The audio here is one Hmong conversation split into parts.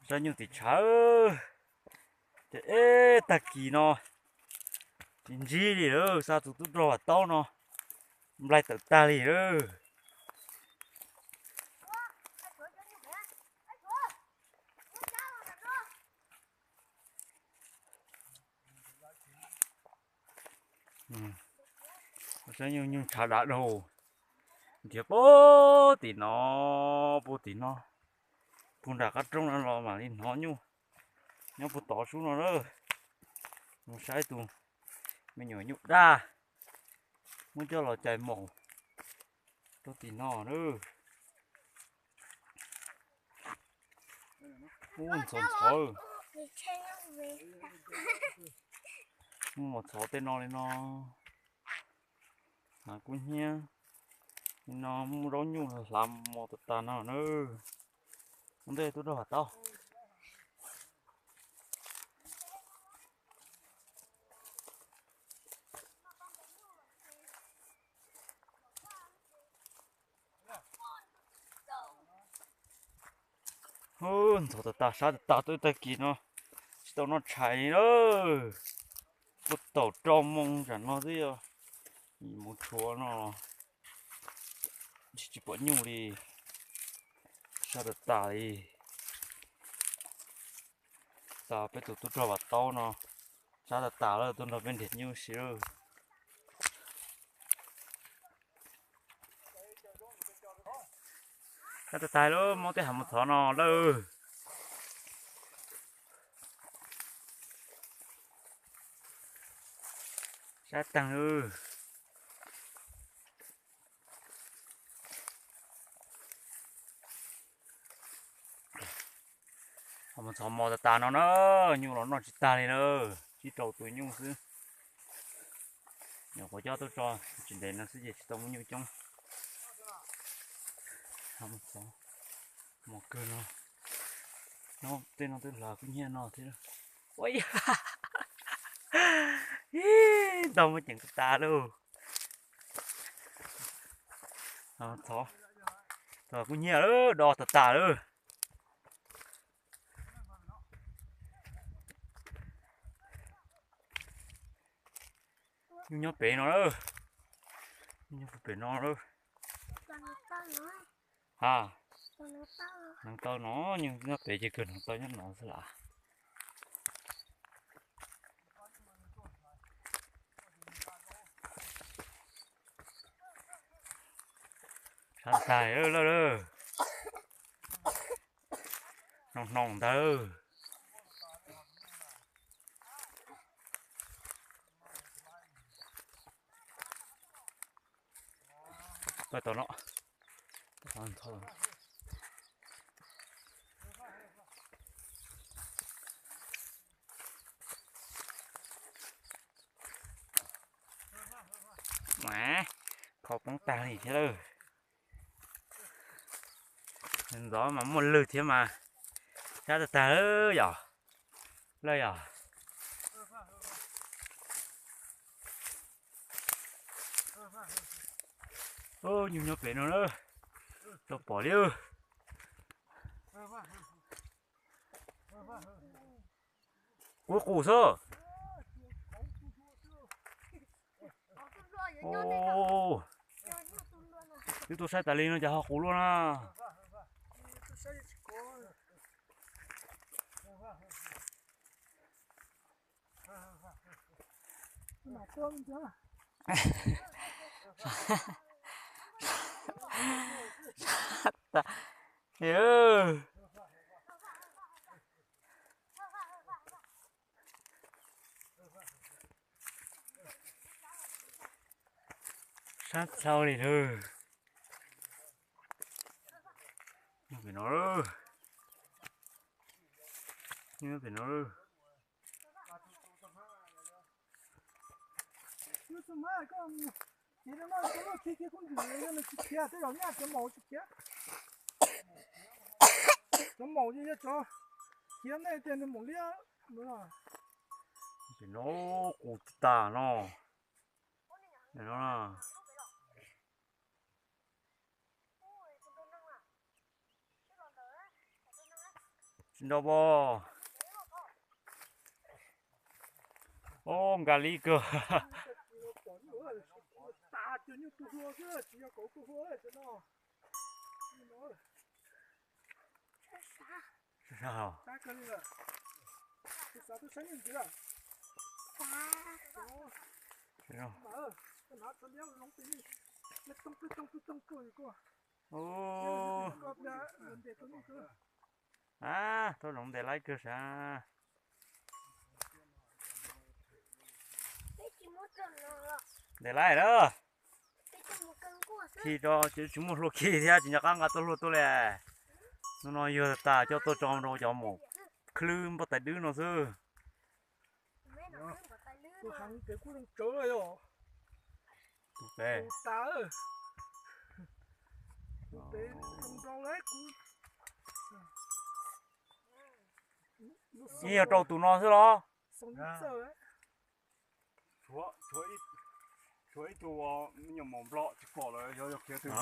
Tsob nyuj tim tshav, ces eb tag kis no tsis ntsib li lawm, xa tus tub rog Vam Taub no nplai tawm tag li lawm. Tsob nyuj nyuj ntshav dav dhau, nrhiav puag tim no, puag tim no, puag nram qab roob no los mam li hnov nyuj nyob puag tod sub no na. Mus saib tus me nyuam nyuj daj, muab coj los cais maum rau tim no na. Ub, ntxhov ntxhov. Muaj mos txhov tej no li no. Hav kub hnyiab li no, muaj zaub nyuj hlav mos tas tas no na. Ua ntej tub rog Vam Taub. Ub, ntxhov tas tas, sab tas tas, twb tag kis no tsis tau noj tshais li na. Puag thaum rau moos tsam no twb yog yim moos tshuav no, tsis tsis pom nyuj li, sab tas tas li. Xav peb tus tub rog Vam Taub no sab tas tas lawm, tuaj nrog peb nrhiav nyuj si lawm. Sab tas tas lawm, muab tej hav mos txhov no lawm. Sab tag lawm. Hav mos txhov mos tas tas no na, nyuj los noj tsis tag li na, tsib rau tus nyuj xwb. Nyuam qhuav coj tuaj tso tsis ntev no xwb ces tsis tau muaj nyuj coob. Hav mos txhov mos kawg no, nyob tej no twb hlav kub hnyiab no thiab. Ua yog, ib ntog muaj ceem tas tas lauj. Hav mos txhov, txhov kub hnyiab lawm, do tas tas lawm. Nyuj nyob pem no lawm. Nyuj nyob pem no lawm. Ha, hneev taw no, nyuj nyob pem ces kawg hneev taw nyob no xwb las. Sab tas lawm lawm. Hnoos hnoos ntawd. Pab tom no. Khau poob tag li thiab lawm. Ntxov mas muaj lwg thiab mas. Sab tag tag lawm yom. Lawm yom. Nyuj nyob pem no na. Tau pom li. Kuv qus xwb. Twb tuaj saib tas li no cas ho qus luaj na. Sab txhau li lawm. Nyob pem no lawm. Nyob pem no lawm. Cov maum ces yog cov khiav nej tias nws maum liab. Pem no qus tas no. Tsis nrau pob. Ob, nkas li kawg. Tau zoov ntes laib kawg sav. Ntes laib lawm. Khi tso ces tsis muaj hlua khi thiab tsis nco qab nqa tuaj hlua tuaj li. Hnub no yuag tas coj tuaj tso rau cov maum khwb npoj tais dwb no xwb. Ib yog rau tus no xwb los? Tshuav ib tug me nyuam maum nplom tsis pom lawm, yog yog khiav twg.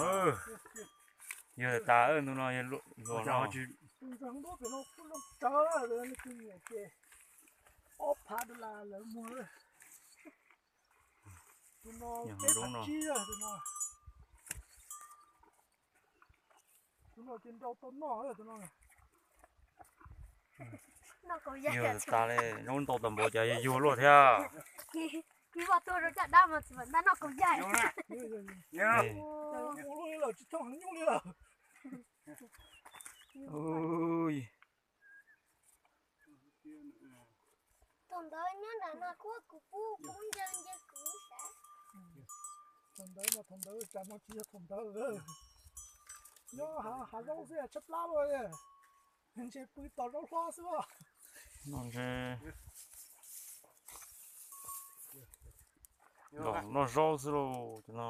Yog tas ntu no luag no. Ob phav dollar lawv muag. Tus no peb phav tsib, tus no. Tus no ces nrau tau noj tus no. Yog tas li, zoo ntau tas npaum cas yuag luaj thiab. Vaj tuaj rau caj dab mas tsis ntab noj kaus yaig. Thaum ntawd nyob nram no kuj kuv pub ncaws nce kuv sav. Thaum ntawd mas thaum ntawd cas no tsis yog thaum ntawd. Nyob hav zaub xwb tshaib plab luaj. Ntshe pw tos zaub hlob xwb. No ntshe los noj zaub xwb lauj cov no.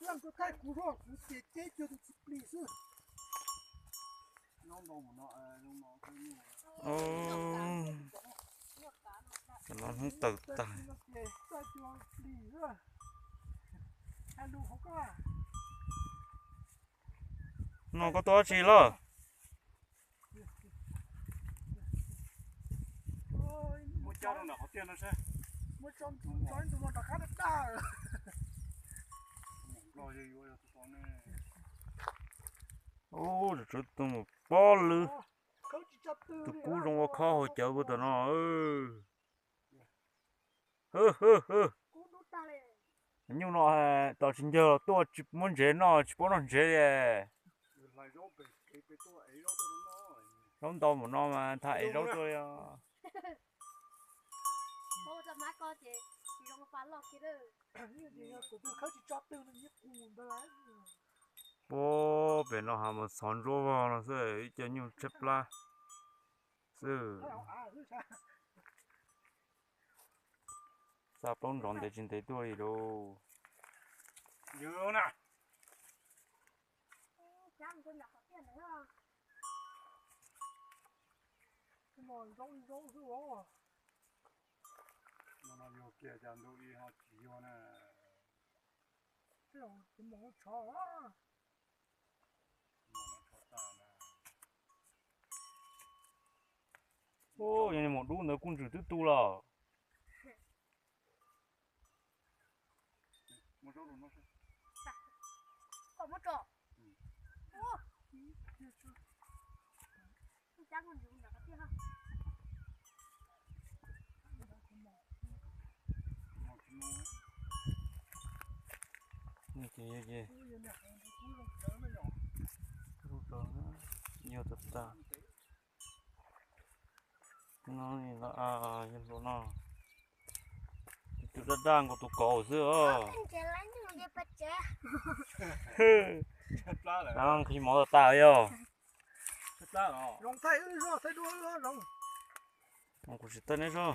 Leej twg thaij kuv zog kuv ces ceb cuag tus txiv plis xwb. Cov no hnub tawm tag. No koj tuaj dab tsi lawm? Ub, tsawv tus mus pob lwb. Tus kub zoo ua khob hauv cawv puag tom no. Nyuj no tos tsis ncawg los tuaj tsis muab ntsev noj, tsis paub noj ntsev li. Zaub ntau mus no mas thaj ev zaub tuaj li os. Puag pem no ha mus txhov ntsuab vog no xwb, ib co nyuj tshaib plab xwb. Xa plaub nrov ntev tsis ntev tuaj li lauj. Ub, yog maum dub ntawd kuj ntsws twb tu lawm. Yog tas tas. No yog hluas no. Tus daj daj nkaus tus kaus xwb os. Nqhis mov tas tas yog. Kuv tsis tau neb zog.